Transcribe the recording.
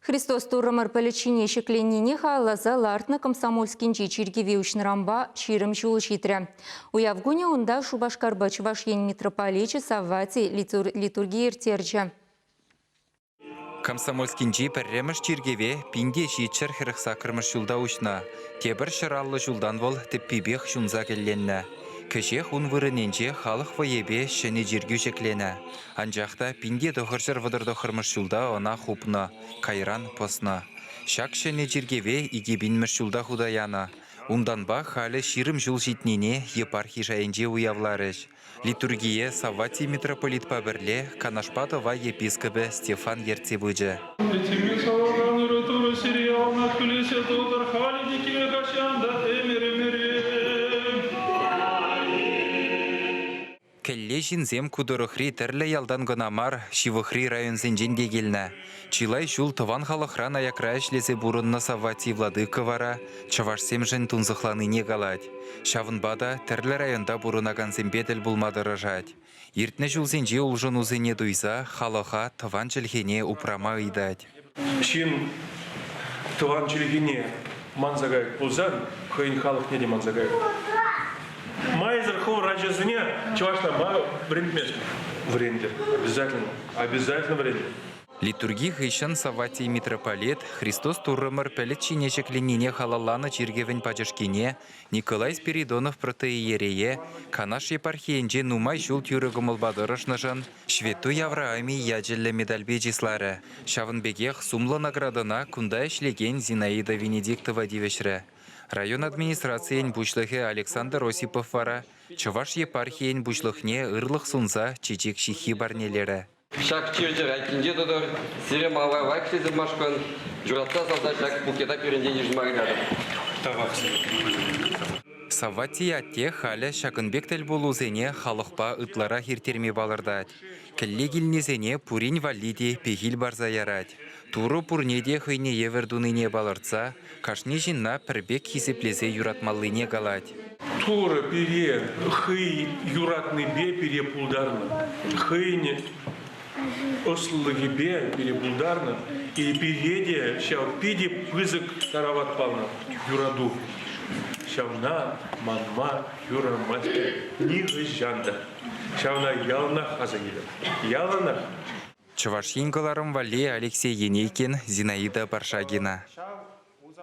Христос Туррӑмӑр пӗлӗт ҫине ҫӗкленнине халалласа лартнӑ Комсомольскинчи чиркӗве уҫнӑранпа 20 ҫул ҫитрӗ. Уяв кунӗ унта Шупашкарпа Чӑваш Ен митрополичӗ Савватий литурги ирттерчӗ. Комсомольскинчи пӗрремӗш чиркӗве 1748 ҫулта уҫнӑ. Тепӗр 150 ҫултан вӑл тӗппипех ҫунса кӗлленнӗ. Кӗҫех ун вырӑнӗнче халӑх вӑйӗпе ҫӗнӗ чиркӳ ҫӗкленӗ. Анчах та 1939 ҫулта ӑна хупнӑ, кайран пӑснӑ. Ҫак ҫӗнӗ чиркӗве 2000-мӗш ҫулта хута янӑ. Унтанпа халӗ 20 ҫул ҫитнине епархи шайӗнче уявларӗҫ. Литургие Савватий митрополитпа пӗрле Канашпа Тӑвай епископӗ Стефан ертсе пычӗ. Этеме савакан ырӑ Турӑ сире яланах пӳлесе тӑтӑр, халӗ те киле каҫан та ӗмӗр-ӗмӗре. Кӗлле ҫынсем ку тӑрӑхри тӗрлӗ ялтан кӑна мар, ҫывӑхри районсенчен те килнӗ. Чылай ҫул тӑван халӑхран аякра ӗҫлесе пурӑннӑ Савватий Владыка вара чӑвашсемшӗн тунсӑхланине калать. Ҫавӑнпа та тӗрлӗ районта пурӑнакансемпе тӗл пулма тӑрӑшать. Иртнӗ ҫулсенчи улшӑнусене туйса халӑха тӑван чӗлхене упрама ыйтать. Ҫын тӑван чӗлхене манса каять пулсан хӑйӗн халӑхне те манса каять. Майсӑр хӑвӑр ачасене чӑвашла ма вӗрентместӗр? Вӗрентӗр. Обязательно. Обязательно вӗрентӗр. Литурги хыҫҫӑн Савватий митрополит Христос Туррӑмӑр пӗлӗт ҫине ҫӗкленнине халалланӑ чиркӗвӗн пачӑшкине Николай Спиридонов протоиерее Канаш епархийӗнче нумай ҫул тӳрӗ кӑмӑлпа тӑрӑшнӑшӑн Ҫветтуй Авраамий ячӗллӗ медальпе чысларӗ. Ҫавӑн пекех сумлӑ наградӑна кунта ӗҫлекен Зинаида Венедиктова тивӗҫрӗ. Район администрацийӗн пуҫлӑхӗ Александр Осипов вара Чӑваш епархийӗн пуҫлӑхне ырлӑх сунса чечек ҫыххи парнелерӗ. Ҫак чир-чӗр айккинче тӑтӑр, сире малалла ӗҫлесе пымашкӑн юратса савса ҫак букета пирӗнтен йышӑнма ыйтатӑп. Тавах сире. Савватий атте халӗ ҫакӑн пек тӗлпулусене халӑхпа ытларах ирттерме палӑртать. Кӗлле килнисене пурин валли те пехил парса ярать. Турӑ пурне те хӑйне евӗр тунине палӑртса кашни ҫынна пӗр пек хисеплесе юратмаллине калать. Турӑ пире хӑй юратнипе пире пултарнӑ, хӑйӗн ӑслӑлӑхӗпе пире пултарнӑ, и пире те ҫав питӗ пысӑк тарават панӑ юрату. Ҫавна манма юрамасть нихӑҫан та. Ҫавна яланах аса килет. Яланах. Чӑваш Ен кӑларӑм валли Алексей Енейкин, Зинаида Паршагина.